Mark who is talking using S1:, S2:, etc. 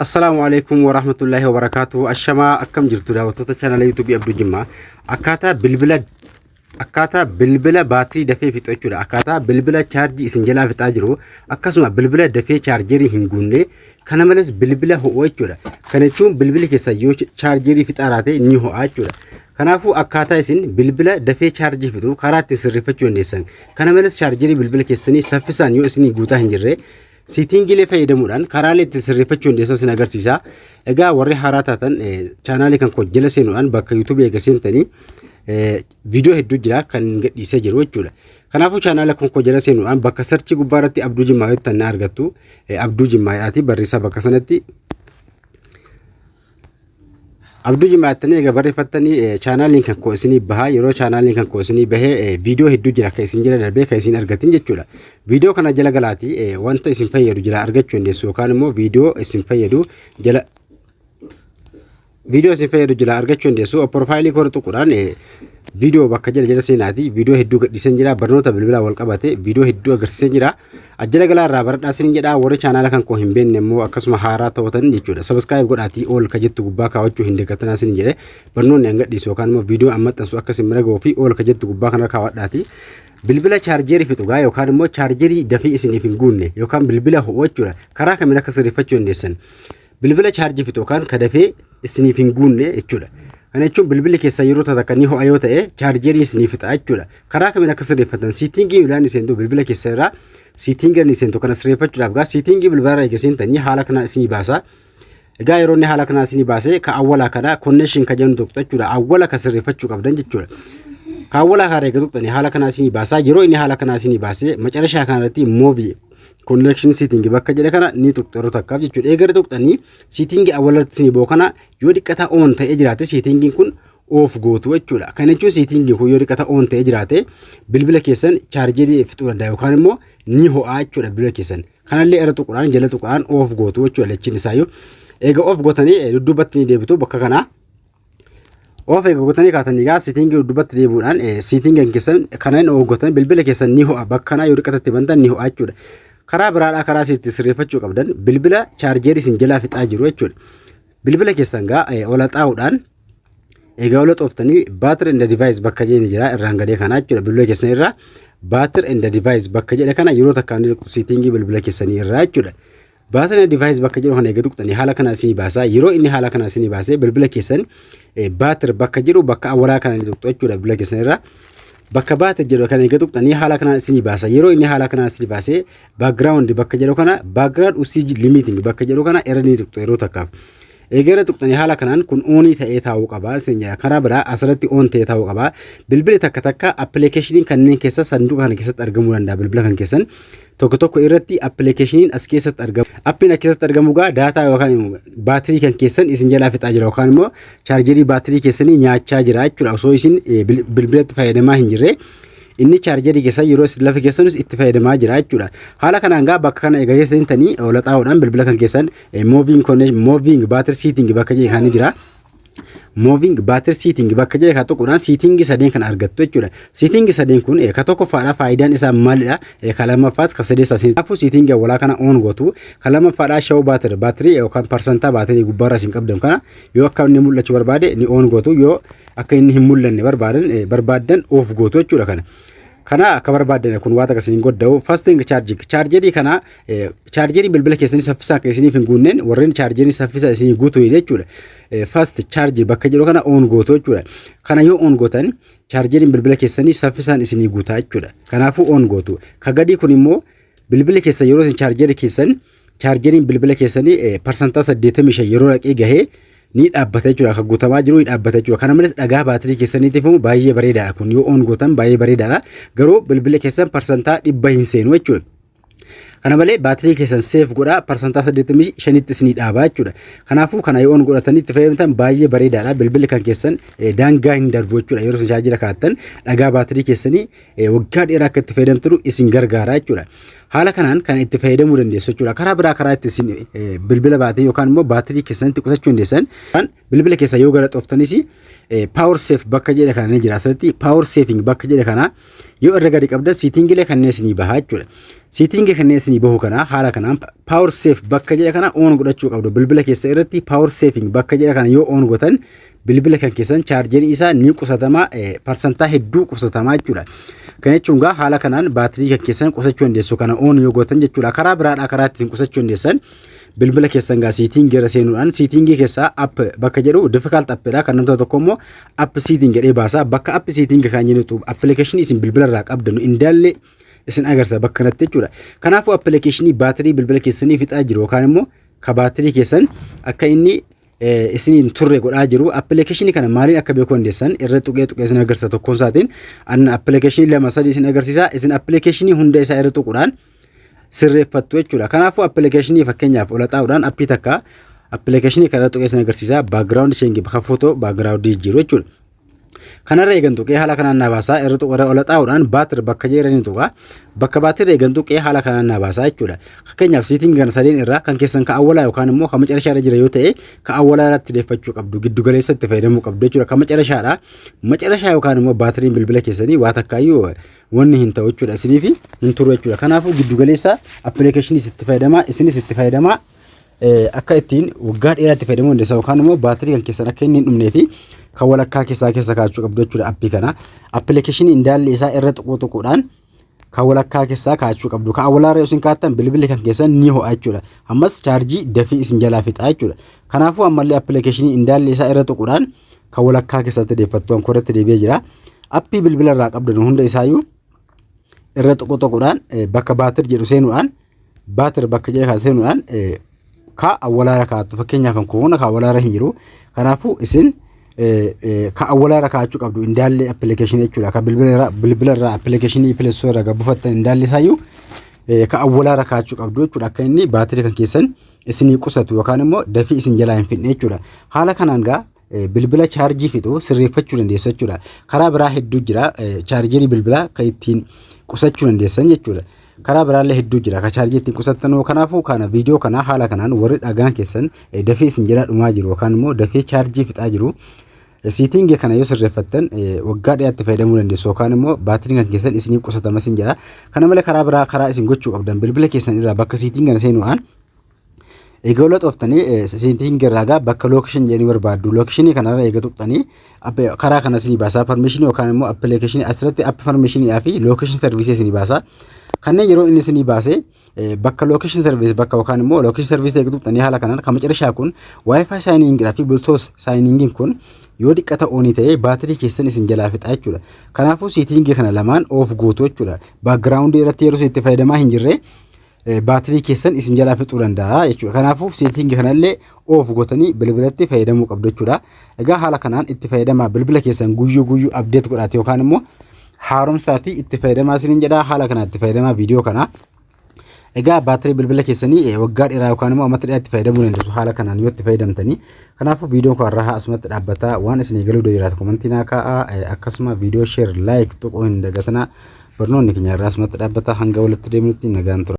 S1: Assalaamu alaikum warahmatullaahi wabarakaatuh. Ashamaa, akkam jirtu daawwattoota chaanala YouTube Abduu Jimmaa? Akkaataa bilbila baatirii dafee fixu jechuudha. Akkaataa bilbila chaarjii isin jalaa fixaa jiru, akkasuma bilbila dafee chaarjerii hin guunne, kana malees bilbila ho'u jechuudha. Kana jechuun bilbilli keessa yoo chaarjerii fixaa raate ni ho'a jechuudha. Kanaafuu akkaataa isin bilbila dafee chaarjii fixu karaa ittiin sirreeffachuu dandeessan. Kana malees chaarjerii bilbila keessanii saffisaan yoo isinii guutaa hin jirre settingiilee fayyadamuudhaan karaalee ittiin sirreeffachuu dandeessan isin agarsiisa. Egaa warri haaraa taatan chaanaalii kan koo jala seenuudhaan bakka YouTube eega seentanii viidiyoo hedduu jira kan gadhiisee jiru jechuudha. Kanaafuu chaanaala kan koo jala seenuudhaan bakka search gubbaa irratti Abduu Jimmaa yoo jettan na argattu. Abduu Jimmaadhaati barreessaa bakka sanatti. Abduu Jimmaa jettanii egaa barreeffattanii chaanaaliin kan koo isinii bahaa. Yeroo chaanaaliin kan koo isinii bahee viidiyoo hedduu jira kan isin jala darbee kan isin argatin jechuudha. Viidiyoo kana jala galaati wanta isin fayyadu jala argachuu dandeessu yookaan immoo viidiyoo isin fayyadu jala viidiyoo isin fayyadu jala argachuu dandeessu. Profile koo tuquudhaan viidiyoo bakka jala jala seenaati viidiyoo hedduu gadhiisan jira. Barnoota bilbilaa wal qabate viidiyoo hedduu agarsiisan jira. Ajjala galaa irraa baradhaa isin jedha. Warri chaanaala kan koo hin beekne immoo akkasuma haaraa ta'atan jechuudha. Subscribe godhaatii all ka jettu gubbaa kaawwachuu hin dagatinaa isin jedhe. Barnoonni an gadhiisu yookaan immoo viidiyoo an maxxansu akka isin bira ga'uu fi all ka jettu gubbaa kana kaawwadhaati. Bilbila chaarjeerii fixu gaa yookaan immoo chaarjeerii dafii isiniif hin guunne yookaan bilbila ho'u jechuudha. Karaa kamiin akka sirreeffachuu dandeessan? Bilbila chaarjii fixu yookaan ka dafee isiniif hin guunne jechuudha. Kana jechuun bilbilli keessan yeroo takka ni ho'a yoo ta'e chaarjeerii isiniif fixa jechuudha. Karaa kamiin akka sirreeffatan? Setting ulaan seentu bilbila keessa irraa setting ni seentu. Kana sirreeffachuudhaaf gaa setting bilbila irraa eega seentanii haala kanaan isinii baasa. Egaa yeroo inni haala kanaan isinii baasee ka awwalaa kana connection ka jedhu tuqxu jechuudha. Awwala ka sirreeffachuu qabdan jechuudha. Ka awwalaa kana eega tuqxanii haala kanaan isinii baasaa. Yeroo inni haala kanaan isinii baasee macarashaa kanarratti move connection setting bakka jedhe kana ni tuqxu yeroo takkaaf jechuudha. Eegara tuqxanii setting awwalarratti isinii ba'u kana yoo dhiqqata on ta'ee jiraate settingiin kun off gootu jechuudha. Kana jechuun settingiin kun yoo dhiqqata on ta'ee jiraate bilbila keessan chaarjerii fixuu danda'a yookaan immoo ni ho'aa jechuudha bilbila keessan. Kanallee irra tuquudhaan jala tuquudhaan off gootu jechuudha lachiin isaayyuu. Egaa off gootanii dudduubatti ni deebitu bakka kanaa. Off eega gootanii kaatanii egaa setting dudduubatti deebi'uudhaan settingiin keessan kanneen off gootan bilbila keessan ni ho'a, bakka kanaa yoo dhiqqatatti bantan ni ho'a jechuudha. Karaa biraadhaa karaa itti sirreeffachuu qabdan bilbila chaarjerii isin jalaa fixaa jiru jechuudha. Bilbila keessan gaa ola xaa'uudhaan egaa ola xooftanii battery and device bakka jedhani jira irraan gadee kanaa jechuudha. Bilbila keessan irraa battery and device bakka jedhe kana yeroo takkaan setting bilbila keessanii irraa jechuudha. Battery and device bakka jedhu kana eega tuqxanii haala kana isinii baasaa. Yeroo inni haala kana isinii baasee bilbila keessan battery bakka jedhu bakka awwalaa kana ni tuqxu jechuudha bilbila keessan irraa. Bakka battery jedhu kana eega tuqxanii haala kanaan isinii baasa. Yeroo inni haala kanaan isinii baasee background bakka jedhu kana, background usage limiting bakka jedhu kana irra ni tuqxu yeroo takkaaf. Eegala tuqxanii haala kanaan kun on ta'ee taa'uu qaba. Isin jedha, karaa biraa asirratti on ta'ee taa'uu qaba. Bilbilli takka takka appilikeeshiniin kanneen keessa sanduuqa kana keessatti argamuu danda'a. Bilbila kan keessan tokko tokko irratti appilikeeshiniin as keessatti argamu. Appiin as keessatti argamu gaa data yookaan baatirii kan keessan isin jalaa fixaa jira yookaan immoo chaarjerii baatirii keessanii nyaachaa jira jechuudha. Osoo isin bilbilatti fayyadamaa hin jirre inni chaarjerii keessa yeroo isin lafa keessanus itti fayyadamaa jira jechuudha. Haala kanaan gaa bakka kana egaa keessanii ola xaa'uudhaan bilbila kan keessan moving connection, moving battery setting bakka jedhe kan jira. Moving battery setting bakka jedhe kan tuquudhaan setting sadeen kan argattu jechuudha. Setting sadeen kun ka tokkoffaadha faayidaan isaa maalidha? Ka lammaffaas ka sadeessaa isin. Kanaafuu setting awwalaa kana on gootu. Ka lammaffaadha show battery, baatirii yookaan parsantaa baatirii gubbaarra isin qabdan kana yoo akka inni mul'achuu barbaade ni on gootu, yoo akka inni hin mul'anne barbaaddan off gootu jechuudha kana. Kana akka barbaaddan kun waan akka isiniin godda'u. Fast charging chaarjerii kana, chaarjerii bilbila keessanii saffisaa akka isiniif hin guunneen warreen chaarjerii saffisa isinii guutu jechuudha. Fast charge bakka jedhu kana on gootu jechuudha. Kana yoo on gootan chaarjeriin bilbila keessanii saffisaan isinii guutaa jechuudha. Kanaafuu on gootu. Ka gadii kun immoo bilbila keessa yeroo isin chaarjerii keessan chaarjeriin bilbila keessanii 85% yeroo dhaqee gahee ni dhaabbata jechuudha. Akka guutamaa jiru ni dhaabbata jechuudha. Kana malees dhagaa baatirii keessaniitiif immoo baay'ee bareedaadha. Kun yoo on gootan baay'ee bareedaadha. Garuu bilbila keessan 100% hin seenu jechuudha. Kana malee baatirii keessan save godhaa, 85%tti isinii dhaabaa jechuudha. Kanaafuu kana yoo on godhatanii itti fayyadamtan baay'ee bareedaadha. Bilbilli kan keessan daangaa hin darbu jechuudha. Yeroo isin chaarjira kaa'attan dhagaa baatirii keessanii waggaa dheeraa akka itti fayyadamtanu isin gargaara jechuudha. Haala kanaan kan itti fayyadamuu dandeessu jechuudha. Karaa biraa karaa itti isin bilbila baatirii yookaan immoo baatirii keessanitti qusachuu dandeessan, bilbila keessa yoo gara xooftanis Power save bakka jedhe kana ni jira. Asirratti power saving bakka jedhe kana yoo irra gadi qabdan, settingilee kanneen isinii bahaa jechuudha. Settingii kanneen isinii bahu kana haala kanaan power save bakka jedhe kana on godhachuu qabdu. Bilbila keessa irratti power saving bakka jedhe kana yoo on gootan, bilbila kan keessan chaarjeriin isaa ni qusatama, parsantaa hedduu qusatamaa jechuudha. Kana jechuun gaa haala kanaan baatirii kan keessan qusachuu dandeessu kana on yoo gootan jechuudha. Karaa biraadhaa karaa ittiin qusachuu dandeessan, bilbila keessan gaa settingii irra seenuudhaan, settingii keessaa app bakka jedhu, default appidha. Kan namta tokko immoo app setting jedhee baasa. Bakka app setting kan jedhutu appilikeeshinii isin bilbila irraa qabdan indaallee isin agarsiisa bakka kanatti jechuudha. Kanaafuu appilikeeshinii baatirii bilbila keessanii fixaa jiru yookaan immoo ka baatirii keessan akka inni isiniin turre godhaa jiru, appilikeeshinii kana maaliin akka beekuu dandeessan irra tuqee tuqee isin agarsiisa. Tokkoon isaatiin anna appilikeeshinii lama sadii isin agarsiisa, isin appilikeeshinii hunda isaa irra tuquudhaan sirreeffattu jechuudha. Kanaafuu appilikeeshinii fakkeenyaaf ola xaa'uudhaan appii takka appilikeeshinii kana tuqee isin agarsiisa, background change, bakka footoo backgroundii jijjiiru jechuudha. Kanarra eegan tuqee haala kanaan naa baasaa. Irra tuqee ola xaa'uudhaan battery bakka jedhanii tuqa. Bakka battery eegan tuqee haala kanaan naa baasaa jechuudha. Fakkeenyaaf setting kana sadeen irraa kan keessan ka awwalaa yookaan immoo ka macarashaarra jira yoo ta'e, ka awwalaa irratti deeffachuu qabdu, giddu galeessa itti fayyadamuu qabdu jechuudha. Ka macarashaadha. Macarashaa yookaan immoo baatiriin bilbila keessanii waa takkaayyuu wanni hin ta'u jechuudha. Isiniif hin turu jechuudha. Kanaafuu giddu galeessa appilikeeshiniis itti fayyadamaa, isinis itti fayyadamaa, akka ittiin waggaa dheeraatti fayyadamuu dandeessan yookaan immoo baatirii kan keessan akka inni hin dhumnee fi kan walakkaa keessaa keessa kaa'achuu qabdu jechuudha appii kana. Appilikeeshinii indaalli isaa irra tuquu tuquudhaan kan walakkaa keessaa kaa'achuu qabdu. Kan awwalaarra yoo isin kaa'attan, bilbilli kan keessan ni ho'a jechuudha. Ammas chaarjii dafii isin jalaa fixa jechuudha. Kanaafuu ammallee appilikeeshinii indaalli isaa irra tuquudhaan kan walakkaa keessatti deeffattu kan korratti deebi'ee jira. Appii bilbila irraa qabdan hunda isaayyuu irra tuquu tuquudhaan bakka battery jedhu seenuudhaan, battery bakka jedhu kan seenuudhaan ka awwalaarra kaa'attu. Fakkeenyaaf kan kun ka awwalaarra hin jiru. Kanaafuu isin ka awwalaarra kaa'achuu qabdu indaallee appilikeeshinii jechuudha. Ka bilbila irraa appilikeeshinii Play Store irraa buufattan indaalli isaayyuu ka awwalaarra kaa'achuu qabdu jechuudha. Akka inni baatirii kan keessan isinii qusatu yookaan immoo dafii isin jalaa hin fidne jechuudha. Haala kanaan gaa bilbila chaarjii fixu sirreeffachuu dandeessu jechuudha. Karaa biraa hedduu jira chaarjerii bilbilaa kan ittiin qusachuu dandeessan jechuudha. Karaa biraallee hedduu jira ka chaarjii ittiin qusattan. Kanaafuu kana viidiyoo kana haala kanaan warri dhagaan keessan dafee isin jalaa dhumaa jiru yookaan immoo dafee chaarjii fixaa jiru, settingii kana yoo sirreeffattan waggaa dheeraatti fayyadamuu dandeessu yookaan immoo baatiriin kan keessan isiniif qusatama isin jedha. Kana malee karaa biraa karaa isin gochuu qabdan, bilbila keessan irraa bakka setting kana seenuudhaan, egaa ola xooftanii setting irraa gaa bakka location jedhanii barbaaddu. Locationii kanarra eega tuqxanii, karaa kana isinii baasaa, permissionii yookaan immoo appilikeeshinii asirratti app permissionii fi location serviceii isinii baasaa. Kanneen yeroo inni isinii baasee, bakka location service bakka yookaan immoo location service eega tuqxanii, haala kanaan kan macarashaa kun WiFi syncingidhaa fi Bluetooth syncingiin kun yoo dhiqqata onii ta'e, baatirii keessan isin jalaa fixa jechuudha. Kanaafuu settingii kana lamaan off gootu jechuudha. Backgroundii irratti yeroo itti fayyadamaa hin jirre baatirii keessan isin jalaa fixuu danda'a jechuudha. Kanaafuu settingii kanallee off gootanii bilbilatti fayyadamuu qabdu jechuudha. Egaa haala kanaan itti fayyadamaa, bilbila keessan guyyuu guyyuu update godhaate yookaan immoo haaromsaatii itti fayyadamaa isiniin jedha. Haala kanaan itti fayyadamaa viidiyoo kana. Egaa baatirii bilbila keessanii waggaa dheeraa yookaan immoo ammatti dheeraa itti fayyadamuu dandeessu haala kanaan yoo itti fayyadamtanii. Kanaafuu viidiyoon kun har'aa asumatti dhaabbata. Waan isinii galuu jiraatu commentii naa kaa'aa. Akkasuma viidiyoo share, like tuquu hin dagatinaa. Barnoonni keenya irraa asumatti dhaabbata. Hanga walitti deemnutti nagaan tura.